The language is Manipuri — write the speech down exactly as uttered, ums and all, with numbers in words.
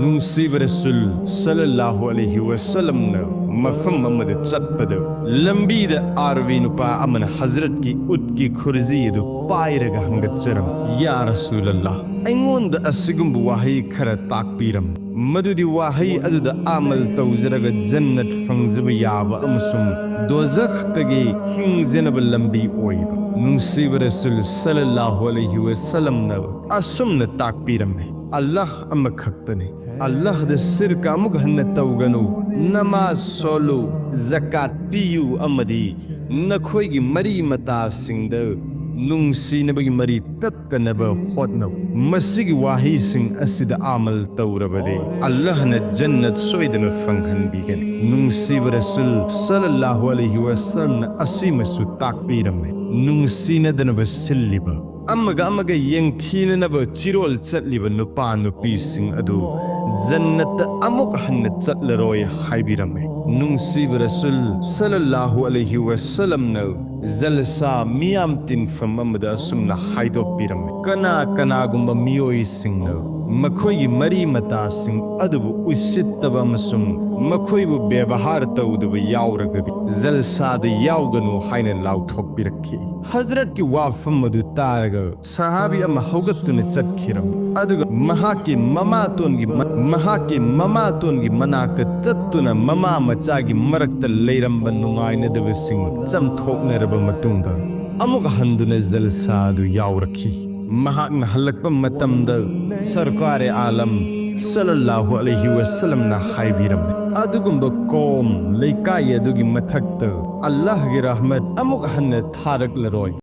ꯅꯨꯡꯁꯤꯕ ꯔꯁꯨꯜ ꯁꯜꯂꯜꯂꯥꯍꯨ ꯑꯂꯩꯍꯤ ꯋꯁꯜꯂꯝꯅ ꯃꯐꯝ ꯑꯃꯗ ꯆꯠꯄꯗ, ꯂꯝꯕꯤꯗ ꯑꯥꯔꯕꯤ ꯅꯨꯄꯥ ꯑꯃꯅ ꯍꯖꯔꯠꯀꯤ ꯎꯠꯀꯤ ꯈꯨꯔꯖꯤ ꯑꯗꯨ ꯄꯥꯏꯔꯒ ꯍꯪꯒꯠꯆꯔꯝꯃꯤ, "ꯌꯥ ꯔꯁꯨꯂꯜꯂꯥꯍ, ꯑꯩꯉꯣꯟꯗ ꯑꯁꯤꯒꯨꯝꯕ ꯋꯥꯍꯩ ꯈꯔ ꯇꯥꯛꯄꯤꯔꯝꯃꯨ, ꯃꯗꯨꯗꯤ ꯋꯥꯍꯩ ꯑꯗꯨꯗ ꯑꯃꯜ ꯇꯧꯖꯔꯒ ꯖꯟꯅꯠ ꯐꯪꯖꯕ ꯌꯥꯕ ꯑꯃꯁꯨꯡ ꯗꯣꯖꯈꯇꯒꯤ ꯍꯤꯡꯖꯅꯕ ꯂꯝꯕꯤ ꯑꯣꯏꯕ"꯫ ꯅꯨꯡꯁꯤꯕ ꯔꯁꯨꯜ ꯁꯜꯂꯜꯂꯥꯍꯨ ꯑꯂꯩꯍꯤ ꯋꯁꯜꯂꯝꯅ ꯑꯁꯨꯝꯅ ꯇꯥꯛꯄꯤꯔꯝꯃꯤ, "ꯑꯜꯂꯥꯍ ꯑꯃꯈꯛꯇꯅꯤ꯫ ꯑꯜꯂꯥꯍꯗ ꯁꯤꯔꯀ ꯑꯃꯨꯛ ꯍꯟꯅ ꯇꯧꯒꯅꯨ꯫ ꯅꯃꯥꯖ ꯁꯣꯜꯂꯨ, ꯖꯀꯥꯠ ꯄꯤꯌꯨ ꯑꯃꯗꯤ ꯅꯈꯣꯏꯒꯤ ꯃꯔꯤ ꯃꯇꯥꯁꯤꯡꯗ ꯅꯨꯡꯁꯤꯅꯕꯒꯤ ꯃꯔꯤ ꯇꯠꯇꯅꯕ ꯍꯣꯠꯅꯧ꯫ ꯃꯁꯤꯒꯤ ꯋꯥꯍꯩꯁꯤꯡ ꯑꯁꯤꯗ ꯑꯃꯜ ꯇꯧꯔꯕꯗꯤ ꯑꯜꯂꯥꯍꯅ ꯖꯟꯅꯠ ꯁꯣꯏꯗꯅ ꯐꯪꯍꯟꯕꯤꯒꯅꯤ"꯫ ꯅꯨꯡꯁꯤꯕ ꯔꯁꯨꯜ ꯁꯜꯂꯜꯂꯥꯍꯨ ꯑꯂꯩꯍꯤ ꯋꯁꯜꯂꯝꯅ ꯑꯁꯤꯃꯁꯨ ꯇꯥꯛꯄꯤꯔꯝꯃꯤ, ꯅꯨꯡꯁꯤꯅꯗꯅꯕ ꯁꯤꯜꯂꯤꯕ ꯑꯃꯒ ꯑꯃꯒ ꯌꯦꯡꯊꯤꯅꯅꯕ ꯆꯤꯔꯣꯜ ꯆꯠꯂꯤꯕ ꯅꯨꯄꯥ ꯅꯨꯄꯤꯁꯤꯡ ꯑꯗꯨ ꯖꯟꯅꯠꯇ ꯑꯃꯨꯛ ꯍꯟꯅ ꯆꯠꯂꯔꯣꯏ ꯍꯥꯏꯕꯤꯔꯝꯃꯤ꯫ ꯅꯨꯡꯁꯤꯕ ꯔꯁꯨꯜ ꯁꯜꯂꯜꯂꯥꯍꯨ ꯑꯂꯩꯍꯤ ꯋꯁꯜꯂꯝꯅ ꯖꯜꯁꯥ ꯃꯤꯌꯥꯝ ꯇꯤꯟꯐꯝ ꯑꯃꯗ ꯑꯁꯨꯝꯅ ꯍꯥꯏꯗꯣꯛꯄꯤꯔꯝꯃꯤ, "ꯀꯅꯥ ꯀꯅꯥꯒꯨꯝꯕ ꯃꯤꯑꯣꯏꯁꯤꯡꯅ ꯃꯈꯣꯏꯒꯤ ꯃꯔꯤ ꯃꯇꯥꯁꯤꯡ ꯑꯗꯨꯕꯨ ꯎꯁꯤꯠꯇꯕ ꯑꯃꯁꯨꯡ ꯃꯈꯣꯏꯕꯨ ꯕꯦꯕꯍꯥꯔ ꯇꯧꯗꯕ ꯌꯥꯎꯔꯒꯗꯤ ꯖꯜꯁꯥꯗ ꯌꯥꯎꯒꯅꯨ" ꯍꯥꯏꯅ ꯂꯥꯎꯊꯣꯛꯄꯤꯔꯛꯈꯤ꯫ ꯍꯖꯔꯠꯀꯤ ꯋꯥꯐꯝ ꯑꯗꯨ ꯇꯥꯔꯒ ꯁꯍꯥꯕꯤ ꯑꯃ ꯍꯧꯒꯠꯇꯨꯅ ꯆꯠꯈꯤꯔꯝꯃꯤ꯫ ꯑꯗꯨꯒ ꯃꯍꯥꯛꯀꯤ ꯃꯃꯥꯇꯣꯟꯒꯤ ꯃ-, ꯃꯍꯥꯛꯀꯤ ꯃꯃꯥꯇꯣꯟꯒꯤ ꯃꯅꯥꯛꯇ ꯆꯠꯇꯨꯅ ꯃꯃꯥ ꯃꯆꯥꯒꯤ ꯃꯔꯛꯇ ꯂꯩꯔꯝꯕ ꯅꯨꯡꯉꯥꯏꯅꯗꯕꯁꯤꯡ ꯆꯝꯊꯣꯛꯅꯔꯕ ꯃꯇꯨꯡꯗ ꯑꯃꯨꯛ ꯍꯟꯗꯨꯅ ꯖꯜꯁꯥ ꯑꯗꯨ ꯌꯥꯎꯔꯛꯈꯤ꯫ ꯃꯍꯥꯛꯅ ꯍꯜꯂꯛꯄ ꯃꯇꯝꯗ ꯁꯔꯀꯥꯔꯦ ꯑꯥꯂꯝ ꯁꯜꯂꯜꯂꯥꯍꯨ ꯑꯂꯩꯍꯤ ꯋꯁꯜꯂꯝꯅ ꯍꯥꯏꯕꯤꯔꯝꯃꯤ, "ꯑꯗꯨꯒꯨꯝꯕ ꯀꯣꯝ ꯂꯩꯀꯥꯏ ꯑꯗꯨꯒꯤ ꯃꯊꯛꯇ ꯑꯜꯂꯥꯍꯒꯤ ꯔꯍꯃꯠ ꯑꯃꯨꯛ ꯍꯟꯅ ꯊꯥꯔꯛꯂꯔꯣꯏ"꯫